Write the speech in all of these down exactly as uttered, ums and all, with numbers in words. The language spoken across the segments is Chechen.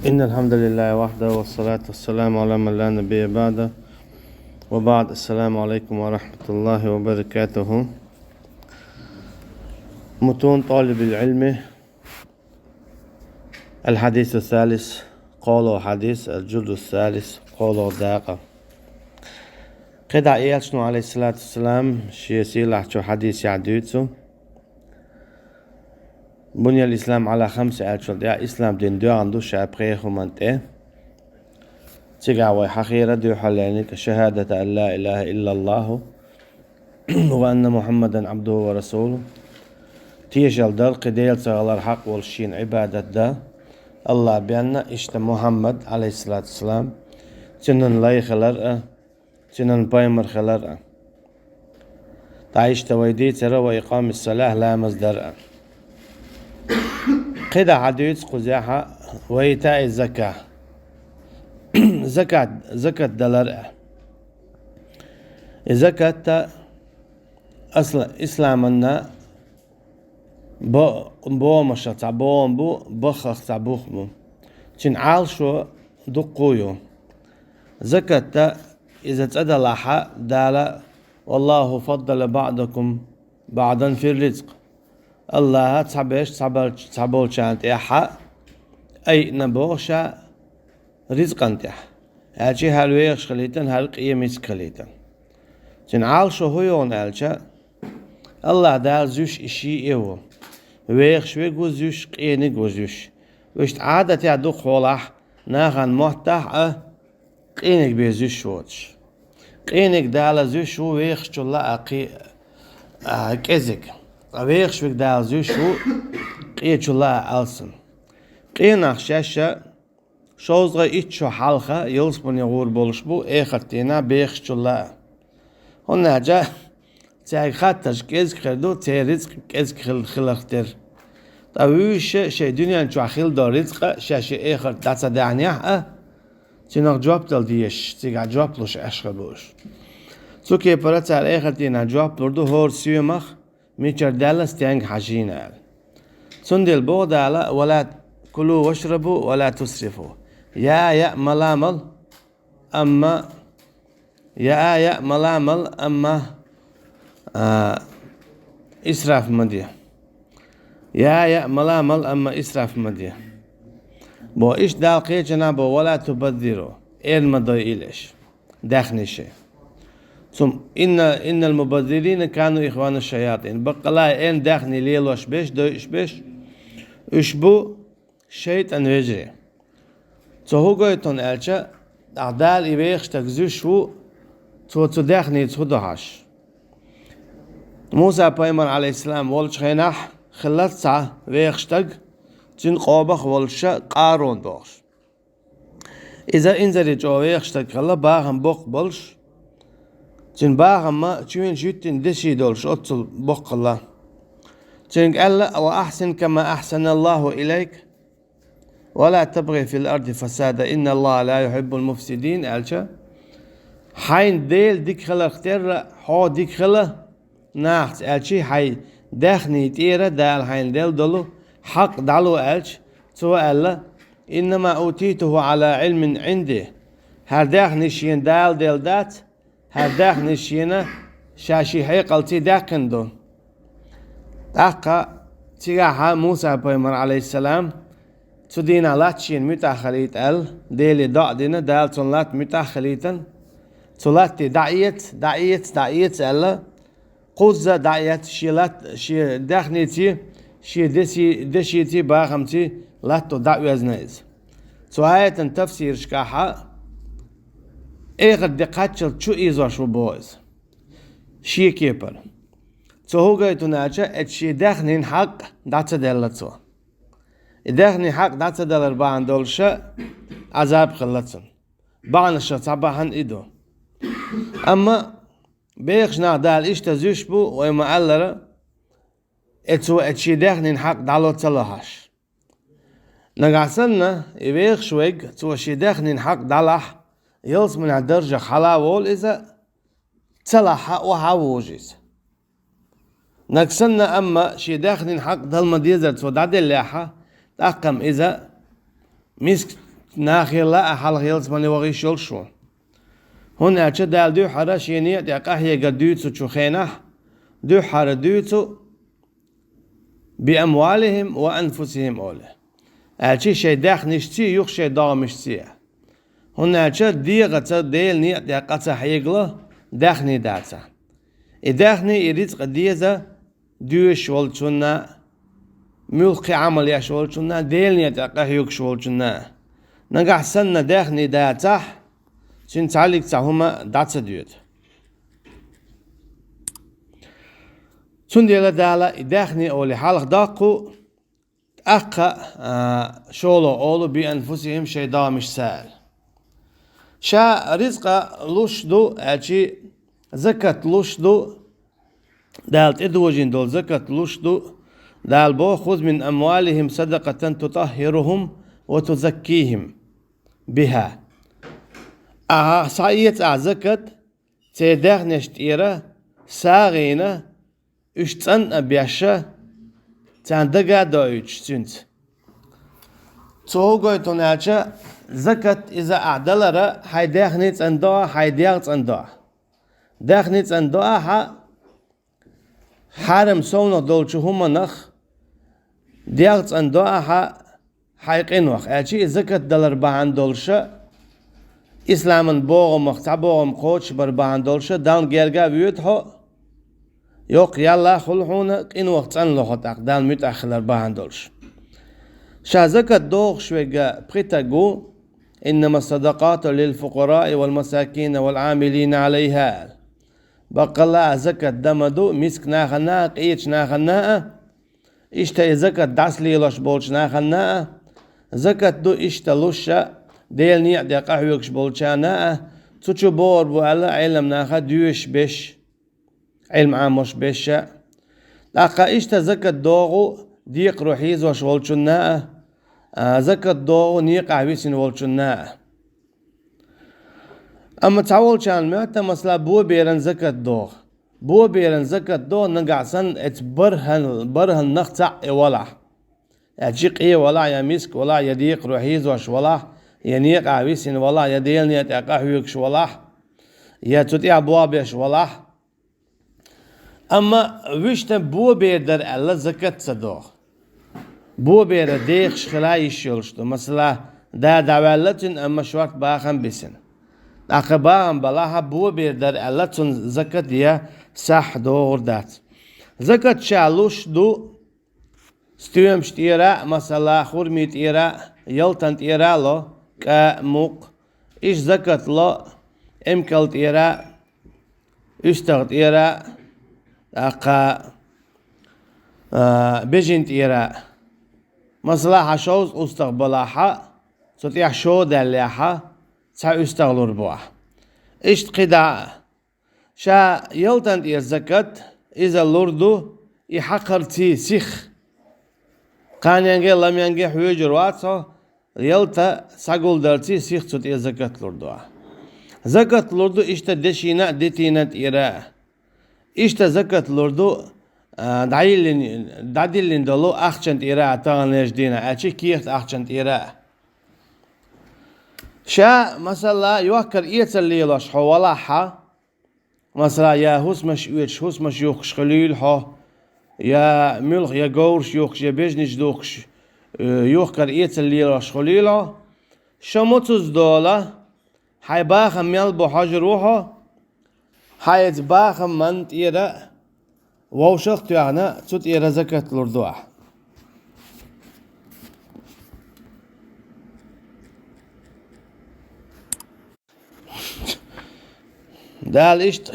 إن الحمد لله وحده والصلاة والسلام على من لا نبي بعده وبعد. السلام عليكم ورحمة الله وبركاته. متون طالب العلم. الحديث الثالث. قوله حديث الجزء الثالث. قوله داقة. КхидӀа Элчано, عليه الصلاة والسلام, шен сийлахьчу хьадисехь дуьйцу: بني الإسلام على خمس, аьллачул тӀаьхьа ислам дин доьгӀна ду ша пхеа хӀуманна тӀе. Цигахь вай хьахийра дуьхьал лаьннарг: شهادة أن لا إله إلا الله وأن محمدا عبده ورسوله. Тешалла дар, кхин Дела ца хилар хьакъ волуш шена Ӏибадат дан АллахӀа бен, иштта Мухьаммад, عليه الصلاة والسلام, цуьнан лай хилар а, цуьнан пайхамар хилар а. ТӀаккха иштта вай дийцира وإقام الصلاة, ламаз дар а. КхидӀа хьадуьйцу кхузахь وإيتاء الزكاة. Закат, закат далар а. И закат а асла исламан бо-, богӀамашах цхьа богӀам бу, бахах цхьа бух бу. Цуьнан Ӏалашо дуккха а ю. Закат а иза цӀа далахь а, Дала: والله فضل بعضكم بعضا في الرزق. АллахӀа цхьаберш цхьаболчарна тӀехь а айина боху ша ризкъан тӀехь. Аьлча хӀара вехаш хилийтина, хӀара къематца хилийтина. Цуьнан Ӏалашо хӀун ю аьлча, АллахӀ Дала зуьйш и шен а ву. Вехаш верг ву зуьйш, къениг ву зуьйш. Вуьшта Ӏадатехь дукха хьолахь, нахана моттахь а къениг бен зуьйш воцуш. Къениг Дала зуьйш ву вехачул а кхин а кӀезиг. Ткъа вехаш верг Дала зуьйш ву къечул а алсам. Къен нах шаьш а шовзткъе итт шо хьалха ялсамане гӀур болуш бу эхарт дийнахь бехачул а. ХӀунда аьлча цаьрга хаттарш кӀезиг хир ду, церан рицкъ кӀезиг хил-, хиларх тера. Ткъа вуьйш а шайн дуьнен чохь хилла долу рицкъа шаьш и эхарт дӀа ца даьхьнехь а, цунах жоп дала дезаш, цигахь жоп луш Ӏаш хир бу уьш. Цу кепара цара эхарт дийнахь жоп лур ду хӀора соьмах, мичара даьлла, стенга хьажийна аьлла. Цундела боху Дала: ولا كلوا واشربوا ولا تسرفوا. Я, яа, мала, мала, амма, я, яа, мала, мала, амма, а, исраф ма де. Я, яа, мала, мала, амма исраф ма де. Бо иштта Дала кхечанхьа бо: ولا تبذروا. Эрна ма дойийла аша даьхни шайн. Цу إن، إن المبذرين كانوا إخوان الشياطين. Баккъалла а эрна даьхни лелош берш, дойуш берш, уьш бу шайтӀан вежарий. Цо хӀун гойту аьлча, тӀаккха Дала и вехаш стаг зуьйш ву, цо цу даьхница хӀун до хьажа. Муса-пайхамар, Ӏалайхиссалам, волчу хенахь хиллалц цхьа вехаш стаг, цуьнан къомах а волуш, Къарун бохуш. Иза инзаре чӀогӀа вехаш стаг хилла, бахам боккха болуш, цуьнан бахам чуьйнаш юьттина деши долуш оццул боккха хилла. Цуьнга аьлла: وأحسن كما أحسن الله إليك ولا تبغ في الأرض فسادا إن الله لا يحب المفسدين, аьлча, хьайна Дела дика хиларх терра, хьо дика хила нахаца, аьлча, хьайн даьхни тӀера Дала хьайна делла долу хьакъ дӀало, аьлча, цо аьлла: إنما أوتيته على علم عندي. ХӀара даьхни шена Дала делла дац, хӀара даьхни шена ша шен хьекъалций даьккхина ду. ТӀаккха цигахьа Муса-пайхамар, Ӏалайхиссалам, цу дийнахь латта шена муьтӀахь хилийта аьлла, Деле доӀа дина, Дала цунна латта муьтӀахь хилийтина. Цу латте дӀаэца, дӀаэца, дӀаэца аьлла, кхузза дӀаэца, шен латта, шен даьхниций, шен деси-, дешиций, бахамций латто дӀаоьзна иза. Цу аятан тафсирашкахьа, эхарт де кхаччалц чу ийзош ву боху иза. Шен кепара. Цо хӀун гойту аьлча, эцу шен даьхнин хьакъ дӀа ца делла цо. И даьхнин хьакъ дӀа ца далар бахьана долуша Ӏазаб хилла цунна. Бахьанашах цхьа бахьана и ду. Амма бехаш нах Дала иштта зуьйш бу, вай ма-аллара, э, цо эцу шен даьхнин хьакъ дӀало ца лахьаш. Нагахь санна, и вехаш вайга, цо шен даьхнин хьакъ дӀалахь, ялсаманехь даржах хьала а волу иза, ца лахь а, охьа а вожу иза. Нагахь санна, амма шен даьхнин хьакъ дала ма-деззара цо дӀаделлехьа, тӀаккха-м иза миска нахе лаахь хьалха ялсмале ваха йиш йолуш ву. ХӀунда аьлча Дала дуьххьара шен некъа тӀехь къахьегар дуьйцучу хенахь, дуьххьара дуьйцу «биамвалихим ва анфусихим» олий. Аьлча шайн даьхнашций, юха шайн догӀмашций. ХӀунда аьлча дегӀаца Делан некъа тӀехь къа ца хьегало, даьхни дацахь. И даьхни, и рицкъа деза доьшуш волчунна, муьлхха кхин Ӏамал еш волчунна, Делан некъа тӀехь къахьоьгуш волчунна. Нагахь санна даьхни дацахь, цуьнан цхьаллиг цхьа хӀума дӀа ца доьду. Цундела Дала и даьхни олий хьалха доккху, тӀаккха, а, шолгӀа олу «бианфусихим» шайн догӀмашца аьлла. Ша рицкъа луш ду, аьлчи закат луш ду, Дала тӀедожийна долу закат луш ду, Дала боху: «Хуз мин амвалихим садакъатан тутаххирухум ва тузаккихим биха». Ахьа схьаэца ахьа закат церан даьхнаш тӀера сагӀина, уьш цӀанъа беша, царна дага а доуьйтуш цуьнца. Цо хӀун гойту аьлча, закат иза ахь далара хьайн даьхни цӀандо ахь, хьайн дегӀ цӀандо ахь. Даьхни цӀандо ахьа хьарам совнах долчу хӀуманах, дегӀ цӀандо ахьа хьайн къинойх, аьлчи и закат далар бахьана долуша, исламан богӀамах цхьа богӀам кхочушбар бахьана долуша, Далла герга а воьду хьо, йоккха ялла а хуьлу хьуна, къинойх цӀанло хьо тӀаккха, Далла муьтӀахь хилар бахьана долуш. Ша закат дохуш верг пхи стаг ву: «Иннама садакъату лил фукъараи вал масакина вал Ӏамилина Ӏалайха», аьлла. Баккъалла а закат дан ма ду миска нахана а, къечу нахана а, иштта и закат дӀасалелош болчу нахана а, закат ду иштта луша Делан некъа тӀе къахьоьгуш болчарна а, цу чу богӀур бу аьлла Ӏеламнаха доьшуш беш, Ӏилма Ӏамош беша. ТӀаккха иштта закат догӀу декхаро хьийзош волчунна а, а, закат догӀу некъахь висина волчунна а. Амма цхьаволчарна моьтту, масала, боберан закат догӀу. Боберан закат догӀу нагахь санна эца бархӀан-, бархӀаннах цхьаъ и валахь. Я чикъе валахь, я миска валахь, я декхаро хьийзош валахь, я некъахь висина валахь, я Делан некъа тӀе къахьоьгуш валахь, я цу тӀехь бобеш валахь. Амма вуьшта бобер дара аьлла закат ца догӀу. Бобера дехаш хила йиш йолуш ду. Масала, да дӀаваьлла цуьнан, амма шорта бахам бисина. ТӀаккха бахам балахьа, бобер дара аьлла цунна закат я сахь догӀур дац. Закат ша луш ду, стоьмаш тӀера а, масала, хурми тӀера а, ялтан тӀера а ло, кӀа, мукх, иштта закат ло эмкал тӀера а, уьстагӀ тӀера а, тӀаккха, а, бежин тӀера а. Масала, хьан шовзткъа уьстагӀ балахьа, цу тӀехь шо даьллехьа, цхьа уьстагӀ лур бу ахь. Иштта кхидӀа а. Ша ялтан тӀера закат, иза лур ду, и хьакхарций сих. Кханенге, ламенге хьоьжур вац хьо, ялта схьагулдарций сих цу тӀера закат лур ду ахь. Закат лур ду иштта дешина а, детина а тӀера а. Иштта закат лур ду, а, дӀайиллин-, дӀадиллина долу ахчан тӀера а, таханлерчу дийнахь аьлчи кехат ахчан тӀера а. Ша, масала, йохкар эцар лелош хьо валахьа, масала, я хӀусамаш оьцуш, хӀусамаш юхкуш хуьлийла хьо, я муьлха, я говраш юхкуш, я бежнаш духкуш, э, йохкар эцар лелош хуьлийла хьо. Ша муцуза дола, хьайн бахам мел бу хьожур ву хьо, хьайн иза бахаман тӀера вовшах а тоьхна, цу тӀера закат лур ду ахь. Дала иштта,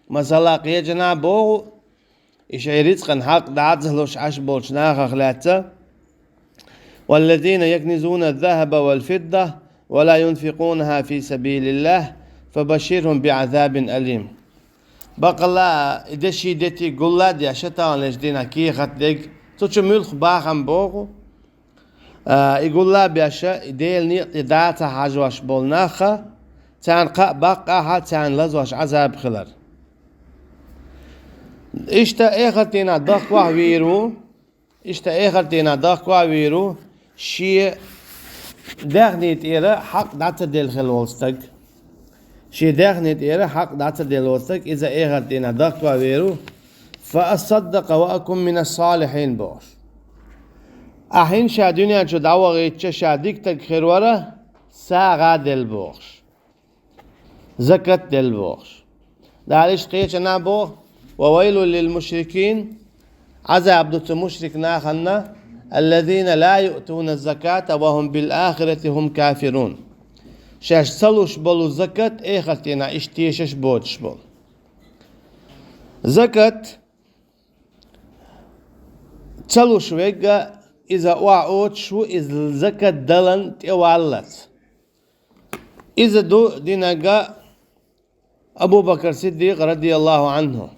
масала, кхечанхьа боху, и шайн рицкъан хьакъ дӀа а ца луш Ӏаш болчу нахах лаьцна: «Валлазина якнизуна ззахаба вал фидда ва ла юнфикунаха фи сабилиллахи, фабашширхум би азабин алим». Баккъалла а, и деши дети гулла а деш, таханлерчу дийнахь кехат дерг, цу чу муьлхха бахам боху, а, и гулла а беш, и Делан некъа тӀе дӀа ца хьажош болу нахха, царна кхаъ баккъахьа, царна лазош Ӏазаб хилар. Иштта эхартийнахь дохкохь вийр ву, иштта эхартийнахь дохкохь вийр ву, шен даьхни тӀера хьакъ дӀа ца делла хилла волу стаг. Шен даьхни тӀера хьакъ дӀа ца делла волу стаг, иза эхарт дийнахь дохко вер ву. «Фа ассаддакъа ва акун мина салихьин», бохуш. Ахьа хӀинца ша дуьнен чу дӀавахийтича, ша дика стаг хир вара, сагӀа делла бохуш. Закат делла бохуш. Дала иштта кхечанхьа боху: «Ва вайлун лил мушрикин», Ӏазаб ду цу мушрик нахана, «аллазина ла юътуна заката ва хум бил ахирати хум кафирун». Шаьш ца луш болу закат, эхарт дийнахь иштта тешаш боцуш болу. Закат ца луш верг, иза охьаоцуш ву, иза закат далан тӀе валлалц. Иза ду динарг Абу Бакр Сиддикъ, радияллаху анху.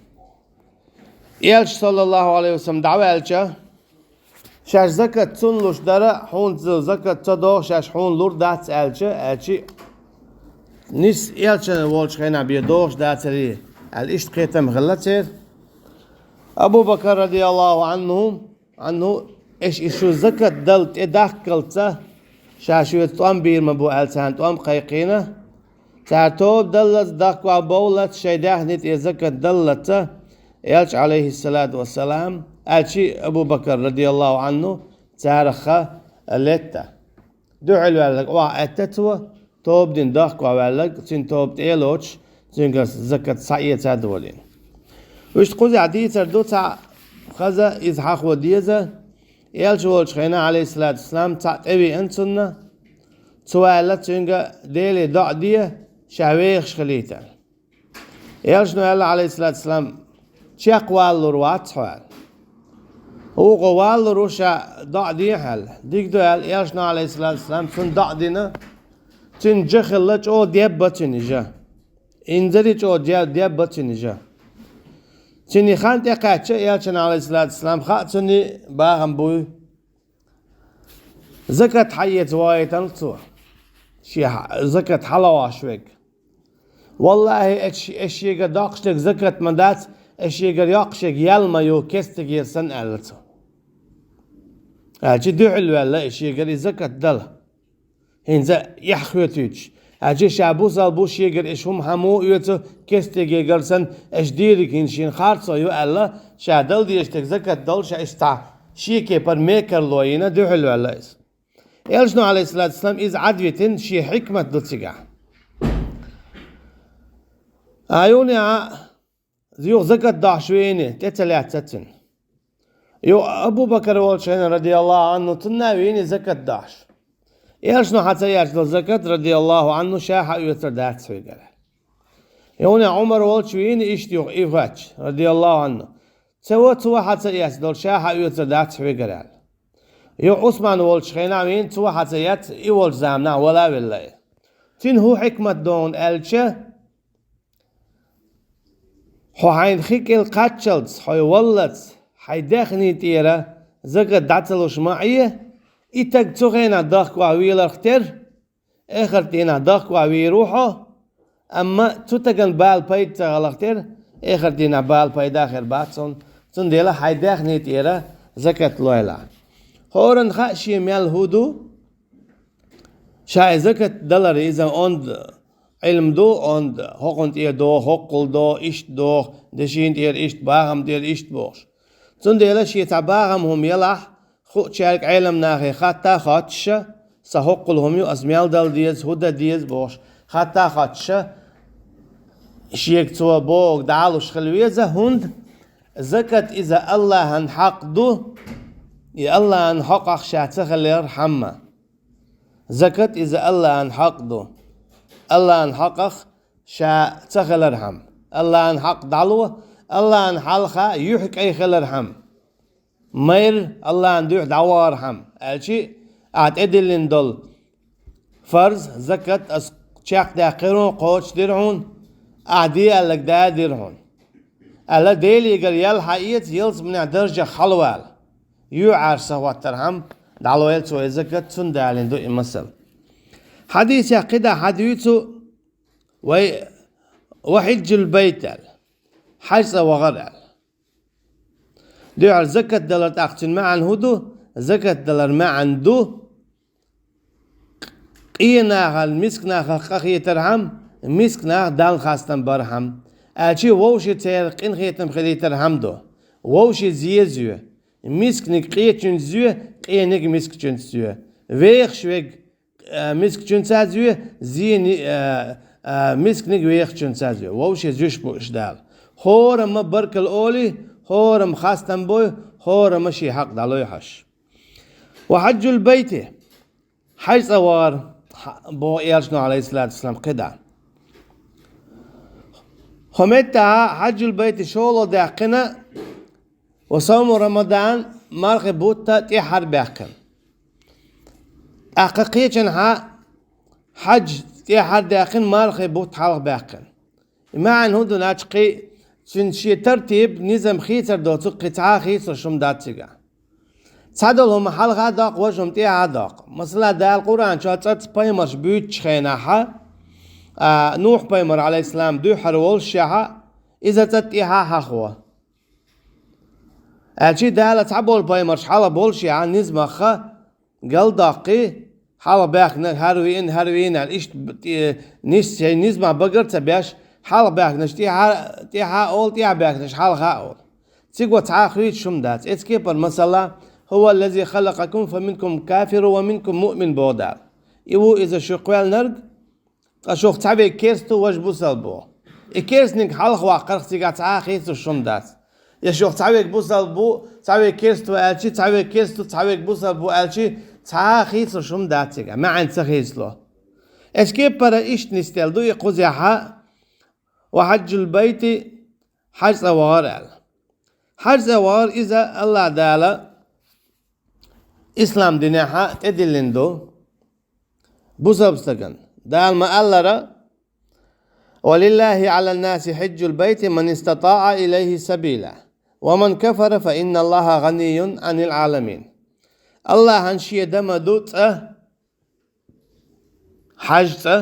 Элча, саллаллаху алейхи ва саллям, дӀаваьлча, шаьш закат цунна луш дара, хьуна закат ца догӀу, шаьш хьуна лур дац аьлча, аьлча, нис элча волчу хенахь бен догӀуш дацарий, аьлла, иштта кхетам хилла церан. Абу Бакр, радияллаху анху, Анну, эш и шу закат дала тӀедахкалца, ша шуьца тӀом бийр ма бу аьлла, царна тӀом кхайкхийна. Цара тоба даллалц, дохко бовллалц, шайн даьхни тӀе закат даллалца, Элча, алейхиссалату вассалам, аьлчи Абу Бакр, радияллаху анху, царах летта. Дуьхьал ваьлларг охьа аьтта цо, тоба дина дохко ваьлларг, цуьнан тоба тӀе а лоцуш, цуьнгара закат схьаэца а долийна. Вуьшта кхузахь дийцар ду цхьа хаза, иза хьахо деза, Элча волчу хенахь, алейхиссалату вассалам, цхьаъ тӀевеана цунна, цо аьлла цуьнга: «Деле доӀа де, ша вехаш хилийта». Элчано аьлла, алейхиссалату вассалам: «Чекх валлур вац хьо», аьлла. «Вукхо валлур ву, ша доӀа дехьа», аьлла. «Дика ду», аьлла, Элчано, алейхиссалату вассалам, цунна доӀа дина, цуьнан жа хилла чӀогӀа дебба цуьнан жа. Инзаре чӀогӀа де-, дебба цуьнан жа. Цуьнан хан тӀекхаьчча, Элчано, алейхиссалату вассалам, хаьа цуьнан бахам буй. Закат хьаэца вахийтина цо. Шен хьа-, закат хьалаваш вег. «Валлахи, эш, эш шегара доккхуш дерг закат ма дац, эш шегара йоккхуш ерг ял ма ю, кестигера санна», аьлла цо. Аьлча дуьхьал ваьлла и шегара и закат дала. ХӀинца эхь хетуьйтуш. Аьлча ша бусал бу шегара эш хӀума хьан муха оьцу, кестигегара санна, эш дийриг хӀинца шена харцо ю аьлла, ша дала дезаш дерг закат долуш, ша иштта шен кепара мекарло йина дуьхьал ваьлла иза. Элчано, алейхиссалату вассалам, иза Ӏадвитина шен хьикмат ду цигахь. А юханехьа юха закат дохьуш вийна, тӀе ца лаьцна цуьнан. Юха Абу Бакр волчу хенахь, радияллаху анху, цунна а вийна закат дохьуш. Элчано хьан ца эцна долу закат, радияллаху анху, ша хьан оьцур дац хьоьгара. Юханехьа Ӏумар волчу вийна иштта юха и хоьттуш, радияллаху анху. Цо, цо хьан ца эцна долу, ша хьан оьцур дац хьоьгара аьлла. Юха Ӏусман волчу хенахь вийна, цо хьан ца эцна, и волчу заманахь вала а велла и. Цуьнан хӀун хьикмат ду хьуна аьлча, хьо хьайна хи кӀел кхаччалц, хьо валлалц, хьайн даьхни тӀера закат дӀа ца луш ма Ӏе, и стаг цу хенахь дохко веларх тера, эхарт дийнахь дохко вийр ву хьо, амма цу стагана бала пайда ца хиларх тера, эхарт дийнахь бала пайда хир бац хьуна, цундела хьайн даьхни тӀера закат лойла. ХӀоранна хаьа шен мел хӀун ду, ша и закат далар иза онда Ӏилма ду, онда хӀокхунна тӀера догӀу, хӀоккхул догӀу, иштта догӀу, дешина тӀера иштта, бахам тӀера иштта бохуш. Цундела шен цхьа бахам хӀума ялахь, хуучаьрга, Ӏеламнахе хатта а хоттуш, сан хӀоккхул хӀума ю, ас мел дала деза, хӀун дан деза бохуш, хатта а хоттуш, шега цо бохург дӀа а луш хила веза, хӀунда закат иза Аллахьан хьакъ ду, и Аллахьан хьакъах ша ца хилар хьама. Закат иза Аллахьан хьакъ ду. Аллахьан хьакъах ша ца хилар хьама. Аллахьан хьакъ дӀало, Аллахьан хьалха юьхь кӀай хилар хьама. Майра Аллахьан дуьхьа дӀавахар хьама. Аьлчи, ахьа тӀедиллина долу фарз, закат, ас чекхдаьккхира хьуна, кхочушдира хьуна, ахьа де аьлларг да а дира хьуна. Аьлла, Делегара ял хьаэца, ялсаманехь даржах хьалавала. ЮьхьӀаьржа сан хӀоттар хьама, дӀалойла цо и закат, цунна далийна ду и масал. Хьадисехь кхидӀа хьадуьйцу вай: «Ва хьиджул байт», аьлла. Хьаьж цӀа вахар аьлла. Дуьхьал закат далар тӀаккха цуьнан маьӀна хӀун ду? Закат далар маьӀна ду, къен нахал мискача нахах къахетархьама, мискача наха Далла хастам бархьама. Аьлча вовшийн церан къинхетам хилийтархьама ду. Вовшийн зен зоь. Мисканиг къечуьнца зоь, къениг мискачуьнца зоь. Вехаш верг, а, мискачуьнца зоь, зен, а, а, мисканиг вехачуьнца зоь. Вовшийн зуьш бу уьш Дала. ХӀораммо баркал олий, хӀораммо хастам бой, хӀораммо шен хьакъ дӀалой хьожаш. وحج البيت, хьажцӀа вахар, хьа-, боху Элчано, Ӏалайхиссалату вассалам, кхидӀа. ХӀокху меттехь حج البيت шолгӀа даьккхина, وصوم رمضان, мархин бутт тӀаьхьара баьккхина. ТӀаккха кхечанхьа хьаж тӀаьхьара даьккхина, мархин бутт хьалха баьккхина. И маьӀна хӀун ду аьлча, кхин цуьнан шен тартиб, низам хийцар доцург кхин цхьа а хийцалуш хӀума дац цигахь. Цхьадолу хӀума хьалха а доккху, важа хӀума тӀаьхьа а доккху. Масала, Дала Къуръан чохь цӀацца пайхамарш буьйцучу хенахь, а, Нухь-пайхамар, Ӏалайхиссалам, дуьххьара волушшехь, иза цӀа тӀаьхьа а хьахо. Аьлча Дала цхьаболу пайхамарш хьалха болушшехь низамах гал доккхий, хьалха баьхкинарг хӀара веана, хӀара веана аьлла, иштта б-, тӀе-, нис-, шайн низамах багар а ца беш, хьалха баьхкинарш тӀаьхьа, тӀаьхьа а олу, тӀаьхьа баьхкинарш хьалха а олу. Цигахь цхьа а хуьйцуш хӀума дац. Эцу кепара, масала, هو الذي خلقكم فمنكم كافر ومنكم مؤمن боху Дала. И ву иза шух кхоьллинарг, ткъа шух цхьаверг керста ву, важа бусалба ву. И керстаниг хьалха ваккхарх цигахь цхьа а хийцалуш хӀума дац. Я шух цхьаверг бусалба ву, цхьаверг керста ву аьлча, цхьаверг керста ву, цхьаверг бусалба ву аьлча, цхьа а хийцалуш хӀума дац цигахь, маьӀна ца хийцало. Эцу кепара иштта нисделла ду и кхузахь а, وحج البيت, хьажцӀа вахар аьлла. ХьажцӀа вахар иза АллахӀ Дала ислам динехь тӀедиллина ду бусалба стагана. Дала ма-аллара: ولله على الناس حج البيت من استطاع إليه سبيلا ومن كفر فإن الله غني عن العالمين. АллахӀан шен дан ма ду цӀа, хьажцӀа,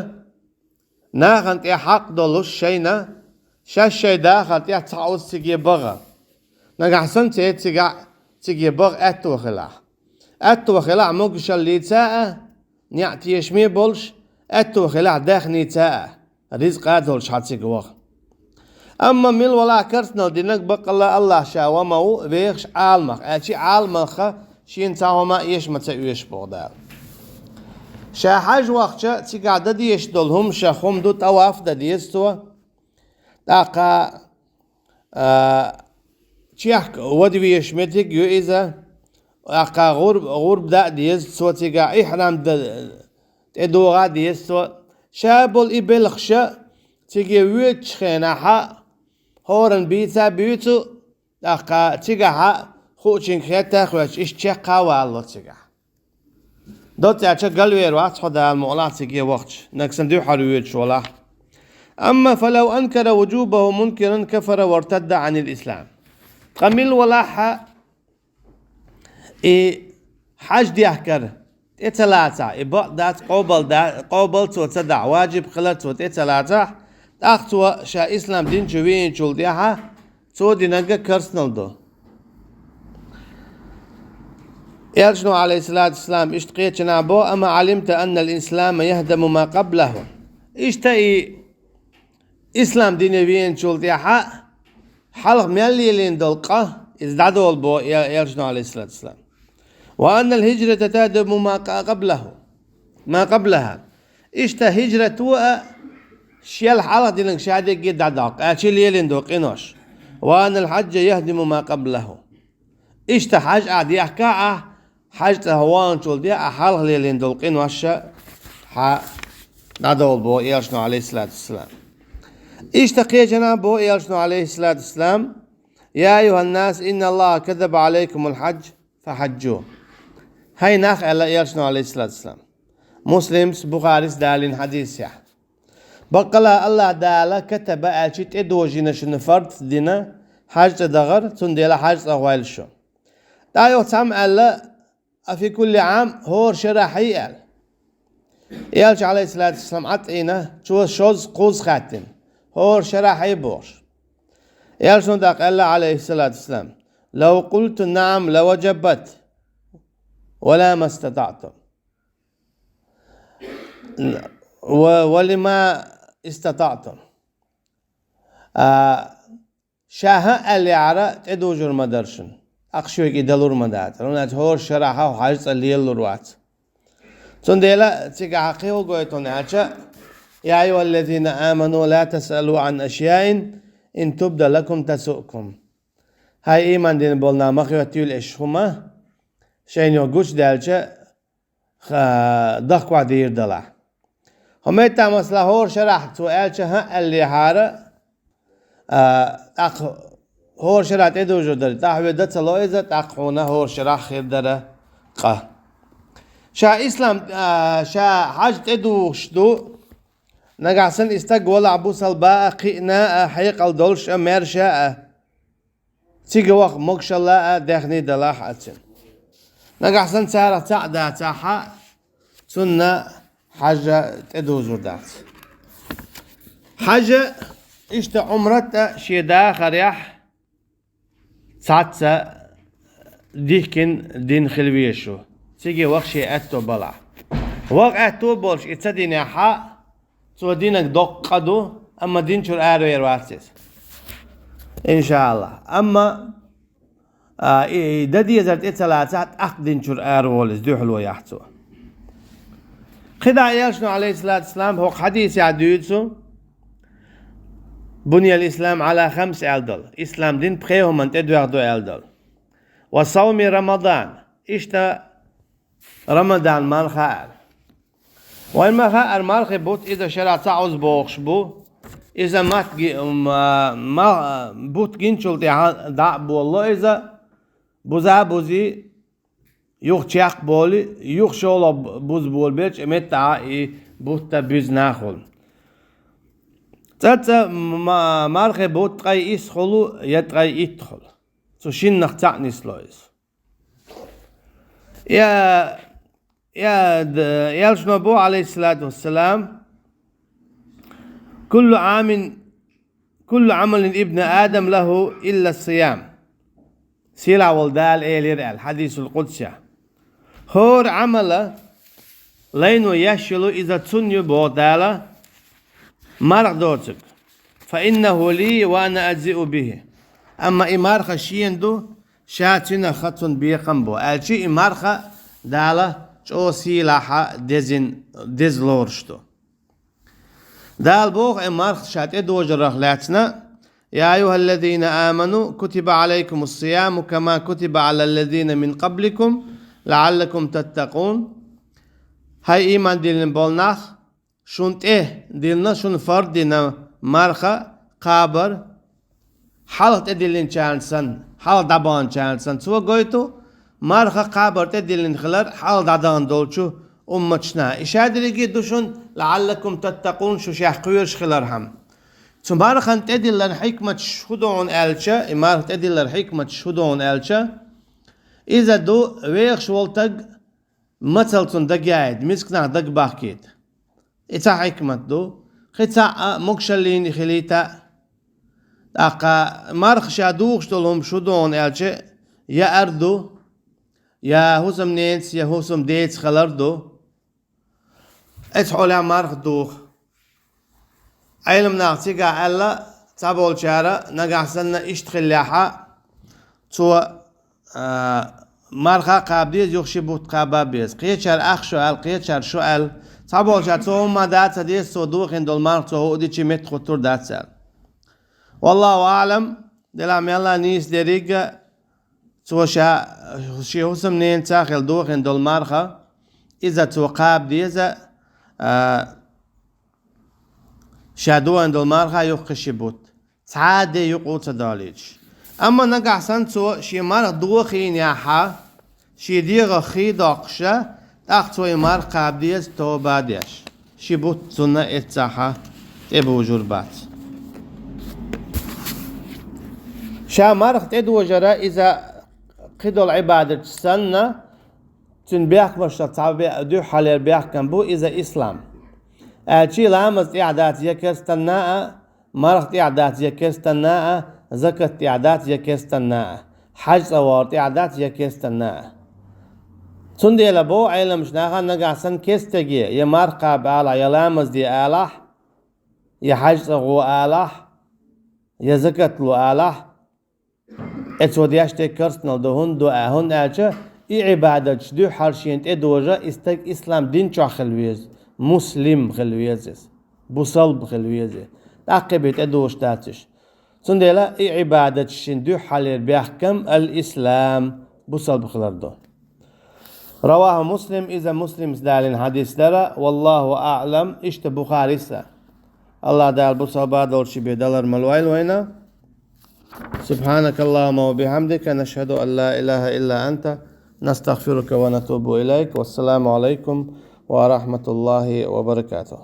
нахана тӀе хьакъ долуш шайна, шаьш шайн дахар тӀехь цхьа оцу циге баха. Нагахь санна церан цигахь, циге баха аьтто хилахь. Аьтто хилахь могушаллица а, неӀ тешаме болуш, аьтто хилахь даьхница а, ризкъа а долуш хьан цига ваха. Амма мила валахь керстанал динарг баккъалла АллахӀ Ша ван ма ву вехаш Ӏаламах, аьлча Ӏаламаха шена цхьа хӀума а эша ма ца оьшу боху Дала. Ша хьажа вахча, цигахь дан дезаш долу хӀума ша хӀума ду, тӀаваф дан деза цо. ТӀаккха, а, чехка вада везаш меттиг ю иза. ТӀаккха гӀур-, гӀурба дан а деза цо цигахь, ихьрам дан тӀедогӀа а деза цо. Ша болу и белхаша циге воьдучу хенахь а, хӀоранна бийца а буьйцу, тӀаккха цигахь а хуучуьнга хетта а хоьттуш, иштта чеккха а валало цигахь. Доцца аьлча, галвер вац хьо Дала мукъалахь циге вахча, нагахь санна дуьххьара воьдуш валахь. Амма فلو أنكر وجوبه منكر كفر وارتد عن الإسلام. Ткъа мила валахь а, и хьаж дехкар тӀе ца лацахь, и бакъ дац, къобал да-, къобал цо ца дахь, важиб хилар цо тӀе ца лацахь, тӀаккха цо ша ислам дин чу веанчул тӀаьхьа цо динарг керстанал ду. Элчано, Ӏалайхиссалату вассалам, иштта кхечанхьа боху: أما علمت أن الإسلام يهدم ما قبله. Иштта и ислам дине веанчул тӀаьхьа хьалха мел лелийна долу къа, иза дӀадолу боху Эл-, Элчано, Ӏалайхиссалату вассалам. وأن الهجرة تهدم ما ق-، قبله، ما قبلها. Иштта хӀижрат ву а, шел хьалха динарг ша дерриге дӀадоккху, аьлча лелийна долу къинош. وأن الحج يهدم ما قبله. Иштта хьаж ахь дехкахь, ахь хьаж цӀа ваханчул де а хьалха лелийна долу къинош ша хьан дӀадолу боху Элчано, Ӏалайхиссалату вассалам. Иштта кхечанхьа боху Элчано, Ӏалайхиссалату вассалам: يا أيها الناس إن الله كتب عليكم الحج فحجوا. ХӀай нах, аьлла Элчано, Ӏалайхиссалату вассалам. Муслимс, Бухарис далийна хьадисехь. Баккъала АллахӀ Дала كتب аьлча тӀедожийна шуна, фарз дина хьаж цӀа дахар, цундела хьаж цӀа гӀойла шу. ТӀаккха юха цхьамма аьлла: أفي كل عام, хӀора шарахь хьий аьлла. Элча, Ӏалайхиссалату вассалам, Ӏад Ӏийна, цо шозза, кхузза хаьттина: хӀора шарахь хьий бохуш. Элчано тӀаккха аьлла, Ӏалайхиссалату вассалам: لو قلت نعم لوجبت ولما استطعتم. ва, ва лима истатаътум. А, ша хӀан аьлла яхьара тӀедужур ма дара шуна. ТӀаккха шуьга и далур ма дацара. ХӀунда аьлча хӀора шарахь хьо хьажцӀа лелалур вац. Цундела цигахь кхин хӀун гойту аьлча: «Я айюхаллазина аману, ла тасъалу ан ашяин ин тубда лакум тасукум». ХӀай, ийман дина болу нах, ма хоьттийла аша хӀума, шайна юха гучудаьлча, ха-, дахкош дийр далахь. ХӀокху меттехь, масала, хӀора шарахь цо аьлча хӀан аьлла яхьара, а, тӀаккха хӀора шарахь тӀедужур дара, тӀаккха хьоьга дан ца ло иза, тӀаккха хьуна хӀора шарахь хир дара къа. Ша ислам, а, ша хьаж тӀедухуш ду, нагахь санна и стаг валахь бусалба а, кхиъна а, хьекъал долуш а, маьрша а. Цига ваха могушалла а, даьхний далахь а цуьнан. Нагахь санна царах цхьаъ дацахь а, цунна хьажа тӀедузур дац. Хьажа, иштта Ӏумрат а шен дахарехь цхьацца дихкина дина хила везаш ву. Цига ваха шен аьтто балахь. Ваха аьтто болуш и ца динехь а, цо динарг доккха къа ду, амма дин чуьра аравер вац иза. ИншааллахӀ. Амма, а, и, и дан дезар тӀе ца лацахь, тӀаккха дин чуьра араволу иза, дуьхьало яхь цо. КхидӀа элчано, алейхиссалату вассалам, хӀокху хьадисехь дуьйцу: «Буниял ислам Ӏала хамс», аьлла долу. Ислам дин пхеа хӀуманна тӀе доьгӀна ду аьлла долу. «Ва сауми Рамадан». Иштта Рамадан марха аьлла. Вайн ма хаьара, мархи бутт иза шарахь ца Ӏуза бохуш бу. Иза матт ги-, ма-, ма-, бутт гиначул тӀаьхьа дӀа а болало иза, буза а бузи, юха чекх а боли, юха шолгӀа буза болабелча, меттахь а и бутт а буьзна а хуьлу. ЦӀа-цӀа ма-, мархи бутт ткъе исс хуьлу я ткъе итт хуьлу. Цу шиннах цхьаъ нисло иза. Я, я, д-, элчано боху, алейхиссалату вассалам: «Куллу Ӏамин, куллу Ӏамалин ибна Адам лаху илла сиям». Сийлахь волу Дала элира аьлла, хьадисул къудсехь: «ХӀора Ӏамала лайно еш йолу иза цунна ю, боху Дала, марха доцург. Фа иннаху ли ва ана аджзиу бихи». Амма и марха шена ду, ша цуьнах ха, цунна бекхам бу, аьлча и марха Дала чӀогӀа сийлахь а дезин, деза лоруш ду. Дала боху и марха ша тӀедожарх лаьцна: «Я айюхаллазина аману, кутиба Ӏалайкумус сияму кама кутиба Ӏалаллазина мин къабликум, лаӀаллакум таттакъун». ХӀай, ийман диллина болу нах, шуна тӀе диллина, шуна фард дина марха кхабар, хьалха тӀедиллинчарна санна, хьалха дӀабаханчарна санна. Цо гойту, марха кхабар тӀедиллина хилар хьалха дӀадахана долчу умматашна. И ша дерриге а ду шуна, лаӀаллакум таттакъун, шу шех кхоьруш хилархьама. Цу мархан тӀедилларан хьикматаш хӀун ду хьуна аьлча, и марха тӀедилларан хьикматаш хӀун ду хьуна аьлча, иза ду вехаш волу стаг мацалла цунна дагаяийта, мисканах дагабахкийта. И цхьа хьикмат ду. Кхин цхьаъ а, могушаллина хилийта. ТӀаккха марха ша духуш долу хӀума шу ду хьуна аьлча, яар ду, я хӀусамненца, я хӀусамдеца хилар ду. Эцу хьолехь марха духу. Ӏеламнаха цигахь аьлла, цхьаболчара, нагахь санна иштта хиллехьа, цо, а, марха а кхаба деза, юха ши бутт кхаба а беза. Кхечара ах шу аьлла, кхечара шу аьлла. Цхьаболчара цо хӀумма дац а деза, цо дохийна долу марха цо хӀуъа дичи метта хӀуттур дац аьлла. Валлаху аълам, делахь мелла нийса дерриг а, цо ша, шен хӀусамненца а хилла дохийна долу марха, иза цо кхаба деза, а, ша дохийна долу марха юха кхин ши бутт. Цхьа а де юкъа ца далийтуш. Амма нагахь санна цо шен марха дохийнехьа, шен дегӀах хи доккхуша, тӀаккха цо и марха кхаба деза тоба а деш. Ши бутт цунна эццахьа тӀебужур бац. Ша марха тӀедожара иза кхидолу Ӏибадаташ санна, цуьнан бехкамашца цхьа бе-, дуьххьалера бехкам бу иза ислам. Аьлчи ламаз тӀехь дац я керстанна а, марха тӀехь дац я керстанна а, закат тӀехь дац я керстанна а, хьаьж цӀа вагӀар тӀехь дац я керстанна а. Цундела бо Ӏеламчу наха нагахь санна кестеге, я марха кхаба алахь, я ламаз де алахь, я хьаьж цӀа гӀо алахь, я закат ло алахь, э, цо деш дерг керстанал ду, хӀунда ду а, хӀунда аьлча и Ӏибадаташ дуьххьара шена тӀедожа и стаг ислам дин чохь хила веза, муслим хила веза иза, бусалба хила веза иза. ТӀаккха бен тӀедожаш дац уьш. Цундела и Ӏибадаташ шена дуьххьалера бехкам ал-ислам, бусалба хилар ду. Раваху Муслим, иза Муслимс далийна хьадис дара, валлаху аӀлам, иштта Бухарис а. АллахӀ Дала бусалба долчу бен далар ма лойла вайна. سبحانك اللهم وبحمدك، نشهد أن لا إله إلا أنت، نستغفرك ونتوب إليك. والسلام عليكم ورحمة الله وبركاته.